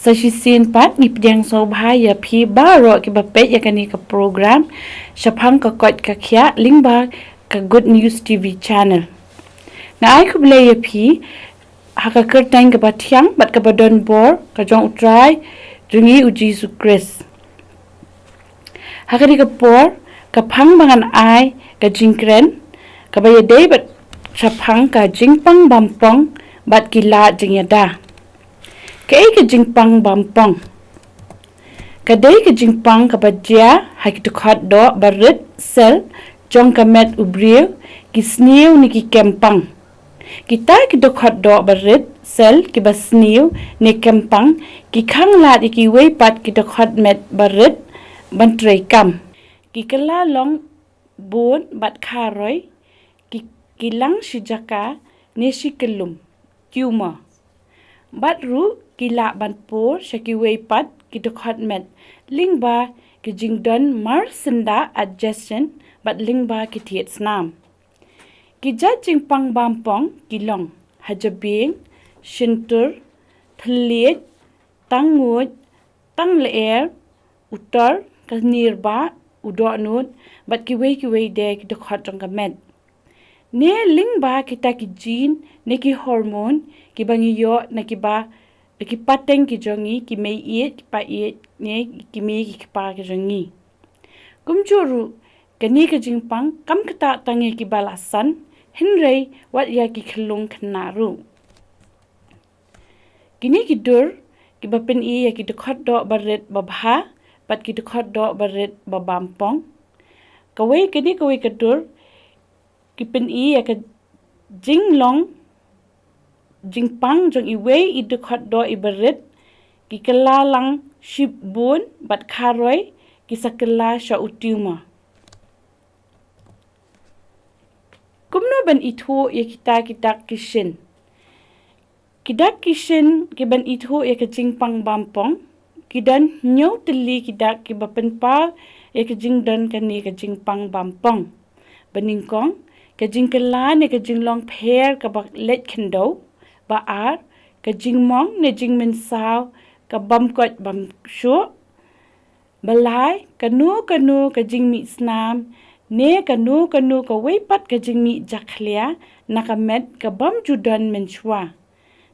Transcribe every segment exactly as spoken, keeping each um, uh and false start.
Sa shisien pat ngi pdiang sngewbha ïa phi baroh kiba peit ïa kane ka program shaphang ka koit ka khiah lyngba ka Good News T V channel. Nga ai khublei ïa phi ha ka kyrteng kaba thiang bad kaba don bor ka jong U Trai jong ngi U Jisu Khrist. Ha kane ka por ka phang ba ngan ai ka jingkren kaba ïadei bad shaphang ka jingpang bampong bad ki lad jingïada. Kaei ka jingpang bampong? Ka dei ka jingpang kaba jia ha ki dkhot doh ba rit, cell, jong ka met u briew, ki sniew ne ki kempang. Kita ki dkhot doh ba rit, cell, kiba sniew ne kempang ki khang lad ïa kiwei pat ki dkhot met ba rit ban trei kam. Ki kylla long bun bad kharoi, ki, ki lang shi jaka ne shi kyllum, tumor. Bad ruh ki lah ban pur sha kiwei pat ki dkhot met lyngba ki jingdon mar syndah, adjacent, bad lyngba ki thied snam. Ki jait jingpang bampong ki long ha jabieng, shyntur, thylliej, tang nguid, tang lyer, u tor, ka nirbah, u dohnud, bad kiwei kiwei de ki dkhot jong ka met. Ne lyngba kita ki gene ne ki hormone kiba ngi ïoh na kiba, na ki pateng ki jong ngi, ki meiieit, ki paieid ne ki mei ki kpa ki jong ngi. Kumjuh ruh kane ka jingpang kam ktah tang ïa kiba la san, hynrei wat ïa ki khyllung khynnah ruh. Kine ki dur kiba pyni ïa ki dkhot doh ba rit ba bha bad ki dkhot doh ba rit ba bampong. Kawei, kine kawei ka dur ki pyni ïa ka jinglong jingpang jong iwei i dkhot doh iba rit, ki kylla lang shibun bad kharoi ki sa kylla sha u tumor. Kumno ban ithuh ïa kita ki dak ki shin? Ki dak ki shin kiban ithuh ïa ka jingpang bampong, ki don hynñiew tylli ki dak kiba pynpaw ïa ka jingdon kane ka jingpang bampong. Ba nyngkong, ka jingkylla ne ka jinglong pher kaba leit khyndew. Ba ar, ka jingmong ne jingmynsaw ka bym koit bym shuh. Ba lai, kano kano ka jingmih snam ne kano kano kawei pat ka jingmih jakhlia na ka met ka bym ju don mynshuwa,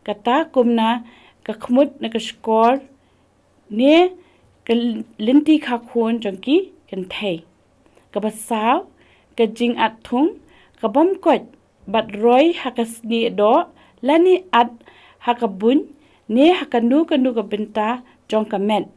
kata kum na ka khmut na ka shkor ne ka lynti khakhun jong ki kynthei. Kaba saw, ka jingat thung ka bym koit bad roi ha ka snieh doh lane at ha ka buiñ ne ha kano kano ka bynta jong ka met.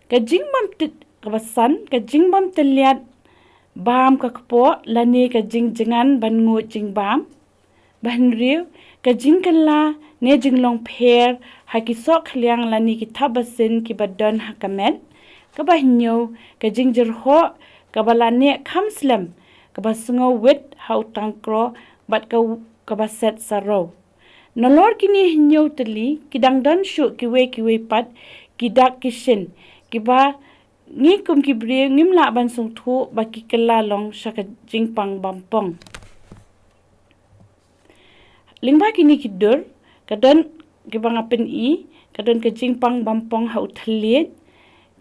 Ka jingbym tyl-, kaba san, ka jingbym tylliat bam ka kpoh lane ka jingjngan ban nguid jingbam. Ba hynriew, ka jingkylla ne jinglong pher ha ki soh khliang lane ki thapbasin kiba don ha ka met. Kaba hynñiew, ka jingjyrhoh kaba la neh kham slem, kaba sngew wit ha u tangkro bad ka, kaba set sarew. Nalor kine hynñiew tylli, ki dang don shuh kiwei kiwei pat ki dak ki shin kiba ngi kum ki briew ngim lah ban sngewthuh ba ki kylla long sha ka jingpang bampong. Lyngba kine ki dur, ka don kiba nga pyni, ka don ka jingpang bampong ha u thylliej,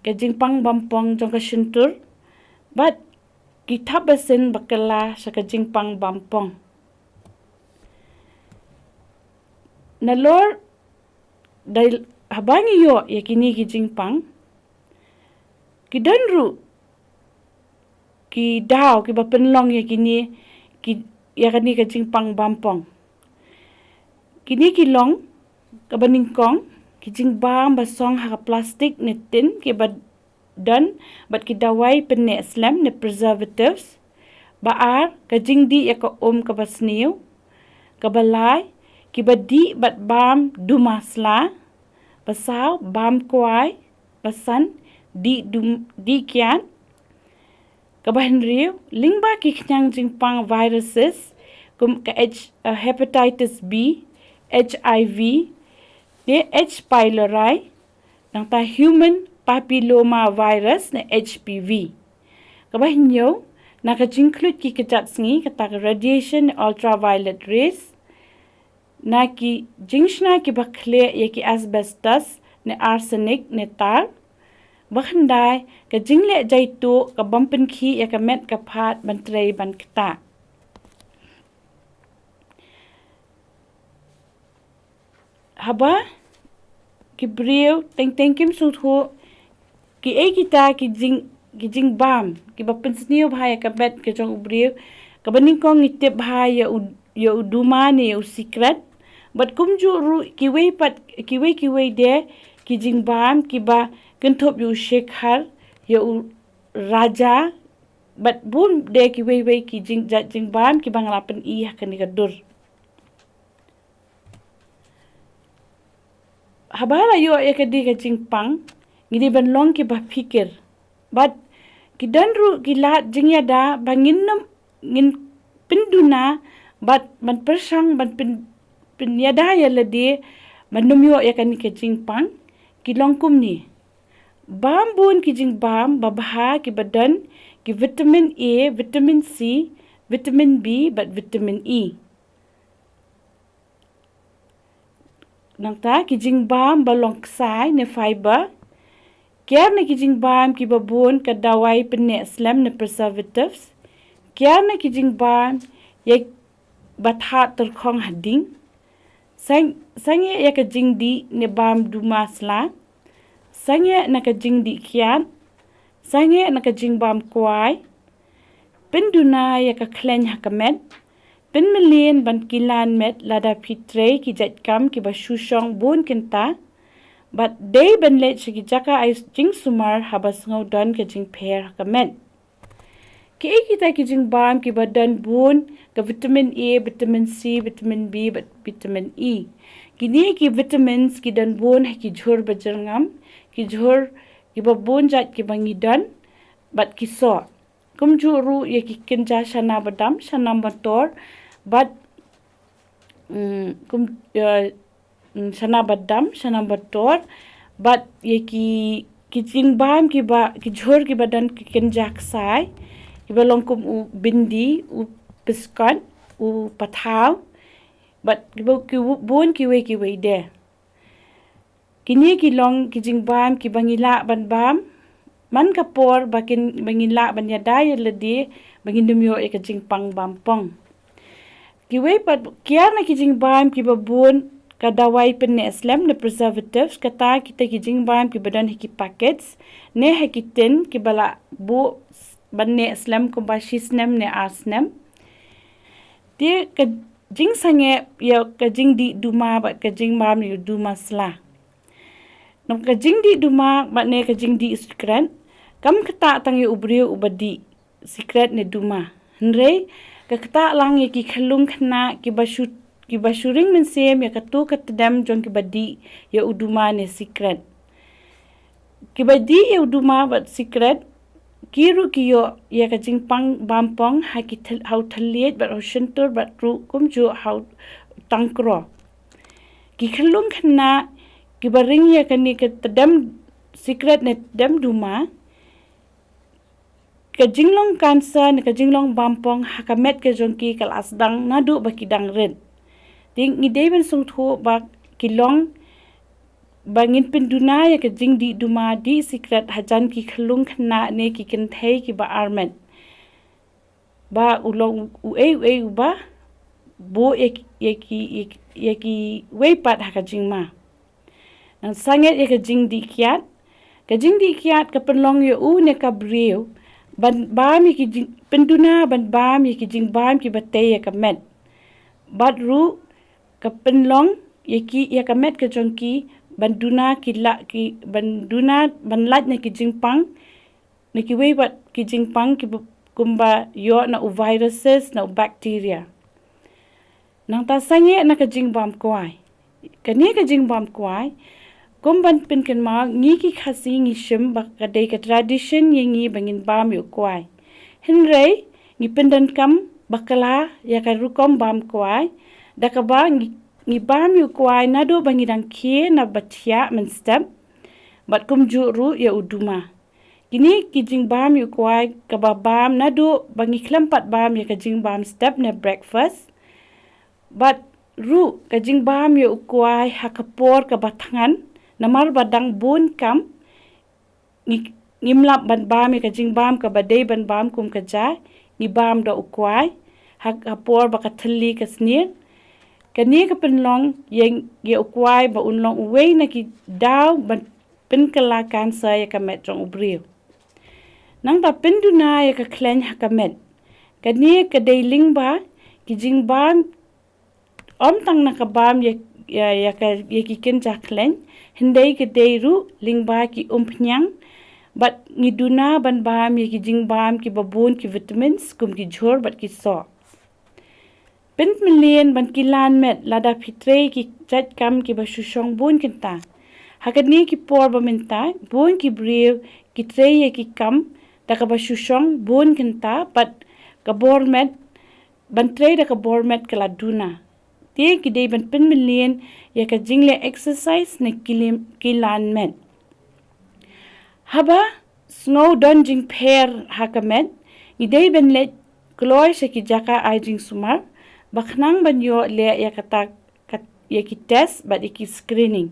ka jingpang bampong jong ka shyntur, bad ki thapbasin ba kylla sha ka jingpang bampong. Nalor, dei, haba ngi ïoh ïa kine ki jingpang, ki don ruh ki daw kiba pynlong ïa kine ki, ïa kane ka jingpang bampong. Kine ki long, kaba nyngkong, ki jingbam ba song ha ka plastik ne tin kiba don bad ki dawai pynneh slem ne preservatives. Ba ar, ka jingdih ïa ka um kaba sniew. Kaba lai, kiba dih bad bam duma sla. Ba saw, bam kwai. Ba san, dih dum, dih kiad. Kaba hynriew, lyngba ki khñiang jingpang viruses, kum ka H, eh, hepatitis B, H I V, ne H pylori, nangta human papilloma virus ne H P V. Kaba hynñiew, na ka jingkhluit ki kjat sngi, kata ka radiation ne ultraviolet rays, na ki jingshna kiba khleh ïa ki asbestos ne arsenic ne tar. Ba khyndai, ka jingleh jaituh ka bym pynkhih ïa ka met ka phad ban trei ban ktah. Haba ki briew teng teng kim sngewthuh kiei kita ki jing, ki jingbam kiba pynsniew bha ïa ka met ka jong u briew, kaba nyngkong ngi tip bha ïa u, ïa u duma ne ïa u sikret. Bad kumjuh ruh kiwei pat, kiwei kiwei de ki jingbam kiba kynthup ïa u shikhar, ïa u raja, bad bun de kiwei wei ki jing, jait jingbam kiba nga la pyni ha kane ka dur. Haba la ïoh ïa kane ka jingpang, ngi dei ban long kiba phikir. Bad ki don ruh ki lad jingïada ba ngin nym, ngin pynduna bad ban pyrshang ban pyn, pynïada ïa lade ban nym ïoh ïa kane ka jingpang, ki long kumne. Bam bun ki jingbam babha kiba don ki vitamin A, vitamin C, vitamin B bad vitamin E. Nangta ki jingbam ba long ksai ne fiber. Kiar na ki jingbam kiba bun ka dawai pynneh slem ne preservatives. Kiar na ki jingbam ïa ba thad tyrkhong ha ding. Sang, sangeh ïa ka jingdih ne bam duma sla. Sangeh na ka jingdih kiad. Sangeh na ka jingbam kwai. Pynduna ïa ka khleiñ ha ka met. Pynmlien ban kilan met lada phi trei ki jait kam kiba shu shong bun kynta. Bad dei ban leit sha ki jaka ai jingsumar haba sngew don ka jingpher ha ka met. Kiei kita ki jingbam kiba don bun ka vitamin A, vitamin C, vitamin B bad vitamin E? Kine ki vitamins ki don bun ha ki jhur bajyrngam, ki jhur kiba bun jait kiba ngi don bad ki soh. Kumjuh ruh ïa ki kynja shana badam, shana mtor bad, mm, kum, ïa, mm, shana badam, shana mtor bad ïa ki, ki jingbam kiba, ki jhur kiba don ki kynja ksai kiba long kum u bindi, u piskot, u pathaw bad kiba, ki bun kiwei kiwei de. Kine ki long ki jingbam kiba ngi lah ban bam man ka por ba kin, ba ngi lah ban ïada ïa lade ba ngin nym ïoh ïa ka jingpang bampong. Kiwei pat, kiar na ki jingbam kiba bun ka dawai pynneh slem ne preservatives, kata kita ki jingbam kiba don ha ki packets ne ha ki tin kiba la buh ban neh slem kumba shi snem ne ar snem. Te ka jingsangeh ïa ka jingdih duma bad ka jingbam ïa u duma sla. Namar ka jingdih duma bad ne ka jingdih sikret kam ktah tang ïa u briew uba dih sikret ne duma. Hynrei ka ktah lang ïa ki khyllung khynnah kiba shu, kiba shu ring mynsiem ïa kato ka tdem jong kiba dih ïa u duma ne sikret. Kiba dih ïa u duma bad sikret ki ruh ki ïoh ïa ka jingpang bampong ha ki thyl-, ha u thylliej bad ha u shyntur bad ruh kumjuh ha u tangkro. Ki khyllung khynnah kiba ring ïa kane ka tdem sikret ne tdem duma, ka jinglong cancer ne ka jinglong bampong ha ka met ka jong ki ka la sdang naduh ba ki dang rit. Te ngi dei ban sngewthuh ba ki long ba ngin pynduna ïa ka jingdih duma dih sikret hajan ki khyllung khynnah ne ki kynthei kiba armet. Ba u long uei uei uba buh ïa ki, ïa ki, ïa ki, ïa kiwei pat ha ka jingma. Nang sangeh ïa ka jingdih kiad. Ka jingdih kiad ka pynlong ïa u ne ka briew ban bam ïa ki jing, pynduna ban bam ïa ki jingbam kiba tei ïa ka met. Bad ruh ka pynlong ïa ki, ïa ka met ka jong ki ban duna ki la, ki ban duna ban lait na ki jingpang, na kiwei pat ki jingpang kiba kumba ïoh na u viruses na u bacteria. Nangta sangeh na ka jingbam kwai. Kane ka jingbam kwai kum ban pynkynmaw, ngi ki Khasi ngi shim ba ka dei ka tradition ïa ngi ba ngin bam ïa u kwai. Hynrei ngi pyndonkam bakla ïa ka rukom bam kwai da kaba ngi, ngi bam ïa u kwai naduh ba ngi dang khie na ba thiah mynstep bad kumjuh ruh ïa u duma. Kine ki jingbam ïa u kwai kaba bam naduh ba ngi khlem pat bam ïa ka jingbam step ne breakfast. Bad ruh ka jingbam ïa u kwai ha ka por kaba thngan namar ba dang bun kam, ngi, ngim lap ban bam ïa ka jingbam kaba dei ban bam kum ka ja, ngi bam da u kwai, ha ka por ba ka thylli ka snier. Kane ka pynlong ïa, ïa u kwai ba un long uwei na ki daw ban pynkylla cancer ïa ka met jong u briew. Nangta pynduna ïa ka khleiñ ha ka met. Kane ka dei lyngba ki jingbam, ym tang na ka bam ïa, ïa, ïa ka, ïa ki kynja khleiñ, hynrei ka dei ruh lyngba ki umphniang, bad ngi duna ban bam ïa ki jingbam kiba bun ki vitamins kum ki jhur bad ki soh. Pynmlien ban kilan met lada phi trei ki jait kam kiba shu shong bun kynta. Ha kane ki por ba mynta, bun ki briew ki trei ïa ki kam da kaba shu shong bun kynta, bad ka bor met, ban trei da ka bor met ka la duna. Te ki dei ban pynmlien ïa ka jingleh exercise ne kilim, kilan met. Haba sngew don jingpher ha ka met, ngi dei ban leit kloi sha ki jaka ai jingsumar, ba khnang ban ïoh leh ïa kata, kat, ïa ki test bad ïa ki screening.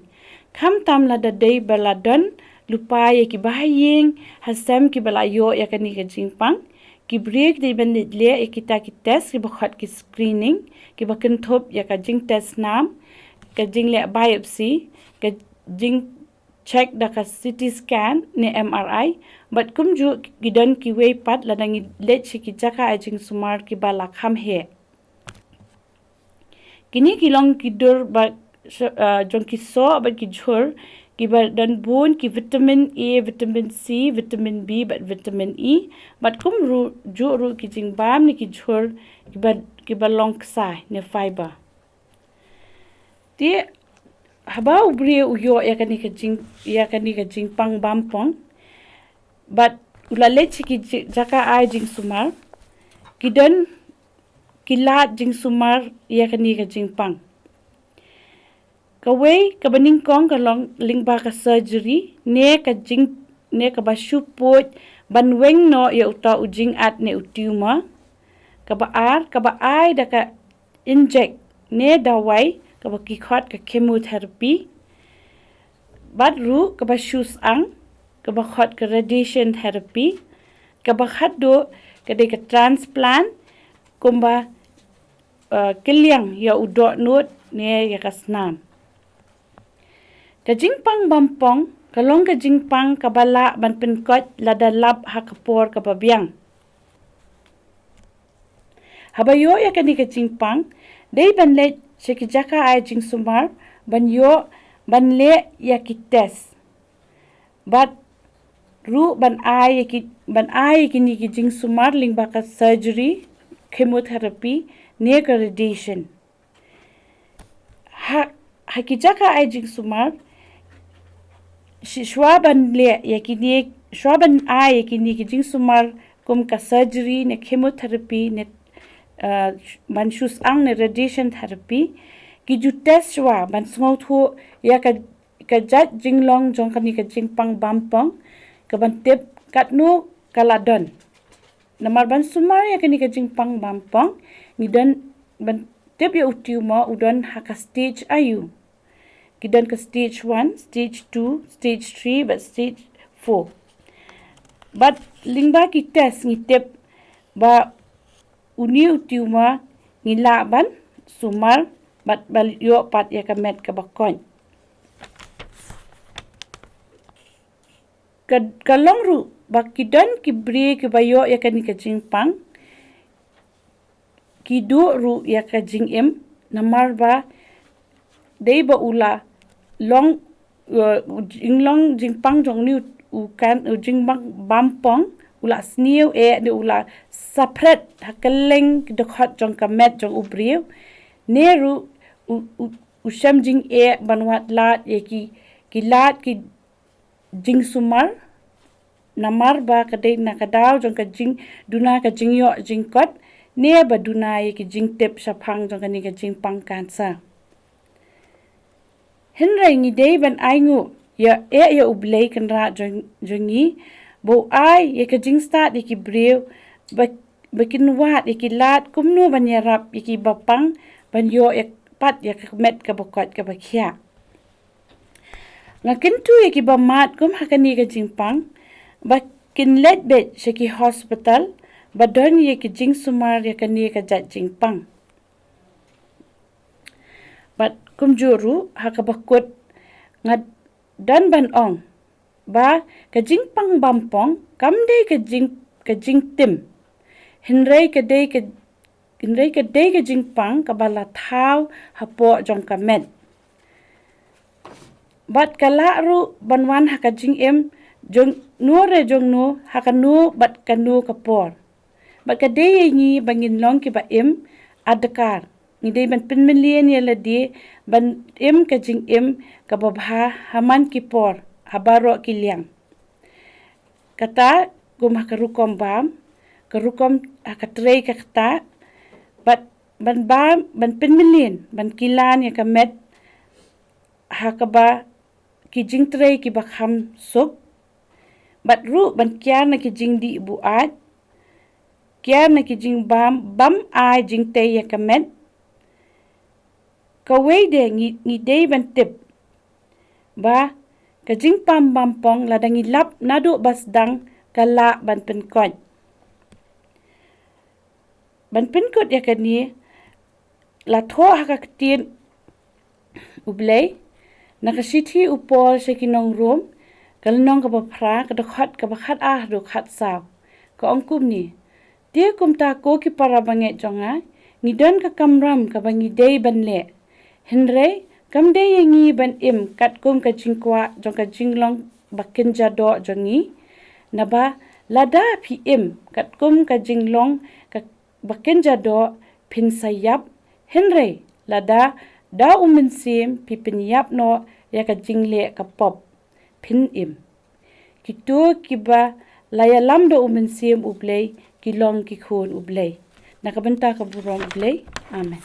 Khamtam lada dei ba la don lypa ïa kiba ha ïing ha sem kiba la ïoh ïa kane ka jingpang, ki briew ki dei ban leit leh ïa kita ki test kiba khot ki screening, kiba kynthup ïa ka jingtest nam, ka jingleh biopsy, ka jing check da ka C T scan ne M R I, bad kumjuh ki don kiwei pat lada ngi leit sha ki jaka ai jingsumar kiba la kham heh. Kine ki long ki dur ba, eh, jong ki soh bad ki jhur, kiba don bun ki vitamin A, vitamin C, vitamin B bad vitamin E, bad kumjuh ruh ki jingbam ne ki jhur kiba, kiba long ksai ne fiber. Te haba u briew u ïoh ïa kane ka jing, ïa kane ka jingpang bampong, bad u la leit sha ki ji, jaka ai jingsumar, ki don ki lad jingsumar ïa kane ka jingpang. Kawei kaba nyngkong ka long lyngba ka surgery, ne ka jing, ne kaba shu pud ban weng noh ïa uta u jingat ne u tumor. Kaba ar, kaba ai da ka injek ne dawai kaba ki khot ka chemotherapy. Bad ruh kaba shu sang kaba khot ka radiation therapy. Kaba khatduh ka dei ka transplant, kumba, eh, kylliang ïa u dohnud ne ïa ka snam. Ka jingpang bampong ka long ka jingpang kaba lah ban pynkoit lada lap ha ka por kaba biang. Haba ïoh ïa kane ka jingpang, dei ban leit sha ki jaka ai jingsumar ban ïoh, ban leh ïa ki test. Bad ruh ban ai ïa ki, ban ai ïa kine ki jingsumar lyngba ka surgery, chemotherapy ne ka radiation. Ha, ha ki jaka ai jingsumar, shi, shuwa ban leh ïa kine, shuwa ban ai ïa kine ki jingsumar kum ka surgery ne chemotherapy ne, eh, ban shu sang ne radiation therapy, ki ju test shuwa ban sngewthuh ïa ka, ka jait jinglong jong kane ka jingpang bampong, kaban tip katno ka la don. Namar ban sumar ïa kane ka jingpang bampong, ngi don ban tip ïa u tumor u don ha ka stage aiu. Ki don ka stage one, stage two, stage three bad stage four. Bad lyngba ki test ngi tip ba une u tumor ngi lah ban sumar bad ban ïoh pat ïa ka met kaba koit. Ka, ka long ruh ba ki don ki briew kiba ïoh ïa kane ka jingpang, ki duh ruh ïa ka jingim, namar ba dei ba u la long, eh, u jinglong jingpang jong une u kan, u jingpang bampong, u la sniew eh, ne u la saphret ha kylleng ki dkhot jong ka met jong u briew, ne ruh u, u, u shem jingeh ban wad lad ïa ki, ki lad ki jingsumar, namar ba ka dei na ka daw jong ka jingduna ka jingïoh jingkot, ne ba duna ïa ki jingtip shaphang jong kane ka jingpang cancer. Hynrei ngi dei ban ainguh ïa, eh, ïa U Blei Kynrad jong, jong ngi, ba u ai ïa ka jingstad ïa ki briew, ba, ba kin wad ïa ki lad kumno ban ïarap ïa kiba pang ban ïoh ïa, pat ïa ka met kaba koit kaba khiah. Nga kyntu ïa kiba mad kum ha kane ka jingpang ba kin leit beit sha ki hospital ba don ïa ki jingsumar ïa kane ka jait jingpang. Bad kumjuh ruh ha kaba kut nga don ban ong ba ka jingpang bampong kam dei ka jing ka jingtim. Hynrei ka dei ka hynrei ka dei ka jingpang kaba la thaw hapoh jong ka met. Bad ka lah ruh ban wan ha ka jingim jong no re jong no ha kano bad kano ka por. Bad ka dei ïa ngi ba ngin long kiba im adkar. Ngi dei ban pynmlien ïa lade ban im ka jingim kaba bha ha man ki por ha baroh ki liang. Kata kum ha ka rukom bam, ka rukom ha ka trei ka ktah, bad ban bam ban pynmlien ban kilan ïa ka met ha kaba ki jingtrei kiba kham suk, bad ruh ban kiar na ki jingdih buaid, kiar na ki jingbam bam ai jingtei ïa ka met. Kawei de ngi ngi dei ban tip ba ka jingpang bampong lada ngi lap naduh ba sdang ka lah ban pynkut. Ban pynkut ïa kane la thoh ha ka ktien U Blei na ka shithi U Paul sha ki nong Rom, ka lynnong kaba phra, ka dkhot kaba khatar haduh khatsaw. Ka ong kumne: Te kumta ko ki para bangeit jong nga, ngi don ka kamram kaba ngi dei ban leh. Hynrei kam dei ïa ngi ban im katkum ka jingkwah jong ka jinglong ba kynja doh jong ngi. Naba lada phi im katkum ka jinglong ka ba kynja doh phin sa ïap, hynrei lada da U Mynsiem phi pynïap noh ïa ka jingleh ka pop, phin im. Kito kiba la ïalam da U Mynsiem U Blei ki long ki khun U Blei. Na ka bynta ka burom U Blei. Amen.